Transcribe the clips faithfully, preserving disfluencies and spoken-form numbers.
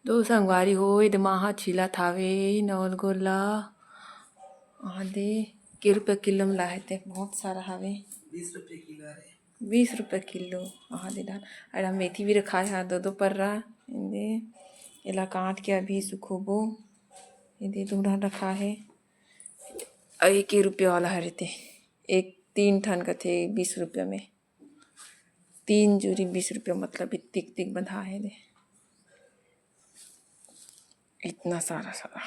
तो संगवारी हो, एदे माँ ह छिलत हावे नवल गोला। आदे के रुपया किलो में लाहे ते, बहुत सारा हावे। बीस रुपया किलो हरे। बीस रुपया किलो। आदे डाल, अरे मेथी भी रखाए हा, दो दो पर्रा। एदे एला काट के अभी सुखोबो। एदे दो डाल रखा है। अउ एक रुपया वाला हरे ते, एक तीन ठन कथे बीस रुपया में। तीन जोरी बीस रुपया, मतलब इत्तिक तिक बंधा हे दे, इतना सारा सारा।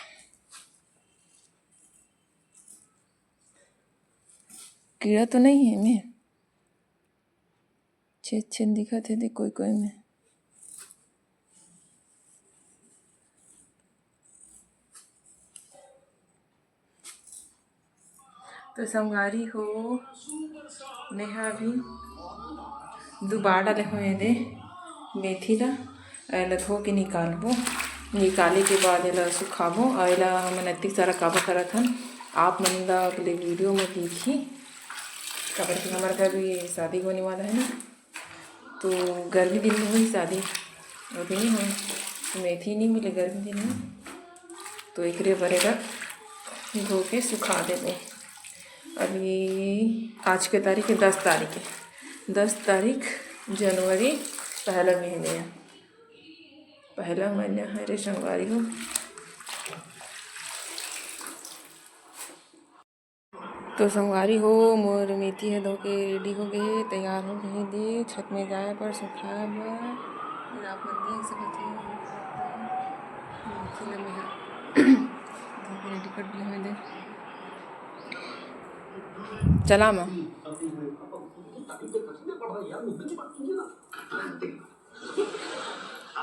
कीड़ा तो नहीं है में, छेद छेद दिखत हे दे कोई कोई में। तो संगवारी हो, मेहा अभी दुबारा ले होए दे मेथी ला, एला धो के निकालबो। निकाले के बाद एला सुखाबो। अउ एला हमन अतिक सारा काबर करत हन, आप मन ला अगले वीडियो में दिखी, काबर कि हमर घर भी शादी होने वाला है ना। तो गर्मी दिन में होही शादी, अभी नहीं होही, तो मेथी नहीं मिले गर्मी दिन में, तो एकरे बर एला धो के सुखा देबो। अभी आज के तारीख है दस तारीख है, दस तारीख जनवरी, पहला महीना है, पहला महीना है रे संगवारी हो। तो संगवारी हो, मोर मेथी ह धो के रेडी हो गे हे, तैयार हो गे हे दे छत में जाए बर, सुखाए बर। आप मन देख सकत हो, मेथी ल मेहा धो के रेडी कर दिए हवे दे। चला मैं।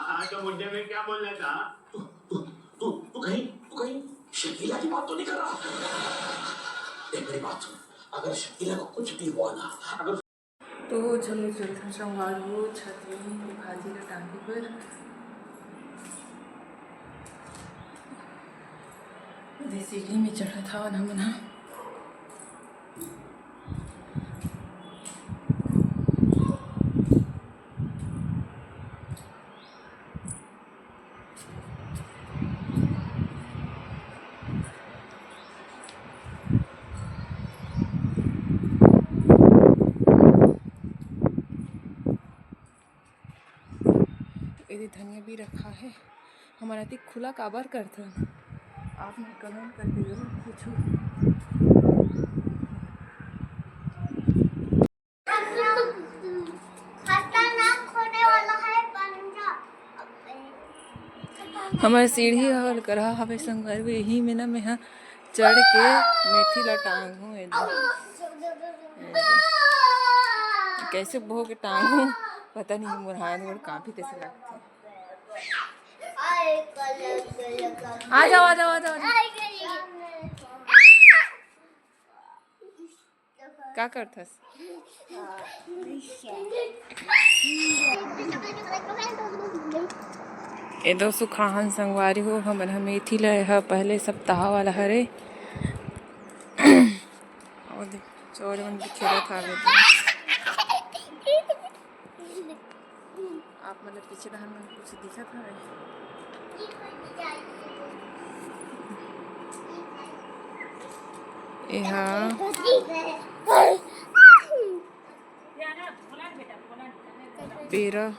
आज के मुद्दे में क्या बोलना था? तू, तू, तू, तू कहीं, तू कहीं शकीला की बात तो नहीं कर रहा? देख मेरी बात सुन, अगर शकीला को कुछ भी हुआ ना, अगर तो चलो चलथन संगवारी हो छत में भाजी ला टांगे बर। सीढ़ी में चढ़त हवन हमन ह। एदे धनिया भी रखा है। हमर अति खुला काबर करथन? आप मन comment करके जरूर पूछो। खतरनाक होने वाला है पंजा। हमर सीढ़ी ह अलकरहा हवे संगवारी, यही में ना मेहा चढ़ के मेथी ला टांगहूं। एदे, एदे। कैसे बो के टांगहूं, पता नहीं, मोर हाथ गोड़ कांपी तैसे लगथे। आ जाओ, आ जाओ, आ जाओ, आ जाओ। का करथस? एदे सुखाहन संगवारी हो, हमन ह मेथी ल, एहा पहले सप्ताह वाला हरे। अउ देख, चोर मन भी खेलत हावे। आप मन ल पीछे डहर में कुछ दिखत हवे? एहा पेरा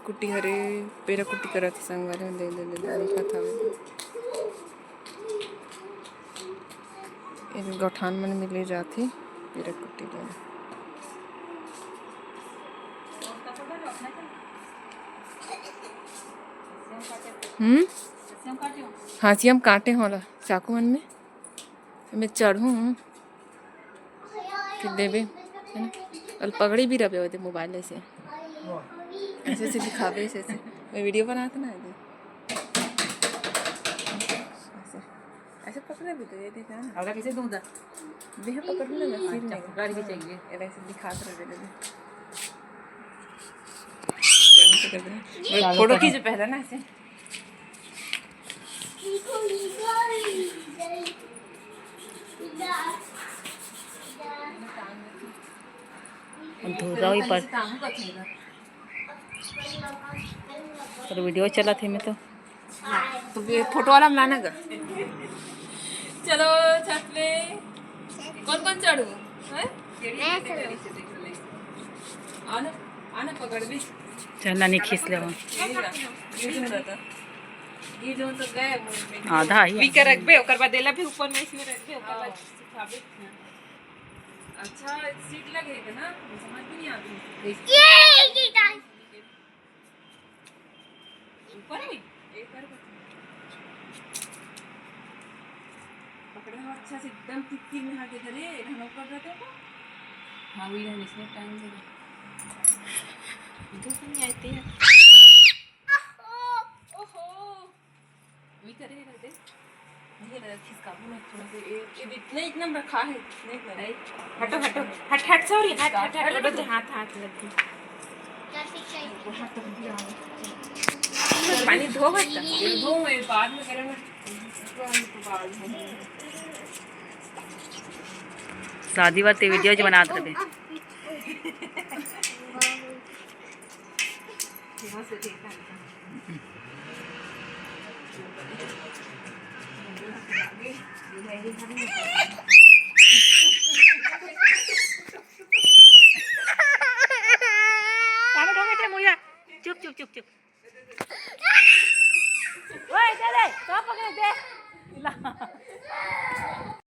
कुटी हरे, पेरा कुटी करत हे संगवारी हो, दे, दे, दे, दे, दिखत हवे। ए गौठान मन में ले जाथे पेरा कुटी बर। हम्म? हाँ, सियम काटे होला चाकू मन में। मैं चढ़ूँ कि देबे, है ना? अउ पगड़ी भी रबे होते मोबाइल ऐसे, ऐसे ऐसे दिखावे, ऐसे ऐसे। मैं वीडियो बनाता ना, ऐसे। ऐसे पकड़े भी तो ये देखा ना। अब कैसे दूं उधर? देह पकड़ ना, मैं फिर अच्छा, नहीं। गाड़ी भी चाहिए। ये ऐसे दिखाते रहे, दे दे। ऐसे कर दे। मैं फोटो खींचे पहले ना ऐसे। धुर्रा ही पर, पर वीडियो चलत हे में तो। तो ये फोटो वाला मिलाना का। चलो छत में कौन कौन चढ़ू? हैं? मैं चढ़ू। आना, आना पकड़ भी। चल नानी खींच ले वो। गिर जाता। गिर जाऊँ तो गए वो। आधा ही। पी के रखबे, ओकर बाद एला भी ऊपर में इसमें रखबे, ओकर बाद सिखाबे। अच्छा सीट लगे है ना, समझ भी नहीं आती। ये, ये guys। ऊपर है? एक बार पकड़। पकड़े हो अच्छा से एकदम तित्ती में हाथ इधर है, हम ऊपर रहते हैं तो। हाँ, वही रहने से टाइम दे दो। इधर तो नहीं आते हैं। ओहो। वही करे रहते। ये ना खिसका, वो ना थोड़ा सा, ये, ये भी नहीं, इतना रखा है, नहीं कर। हटो, हटो, हट, हट, सॉरी, हट, हट, हट, हट, हट, हाथ, हाथ लग गई। पानी धो बस। ये धो, मैं बाद में करेंगे। शादी बात वीडियो जो बनात रहे। चुप, चुप, चुप, चुप। ओए, दे दे, तो पकड़ दे। ला।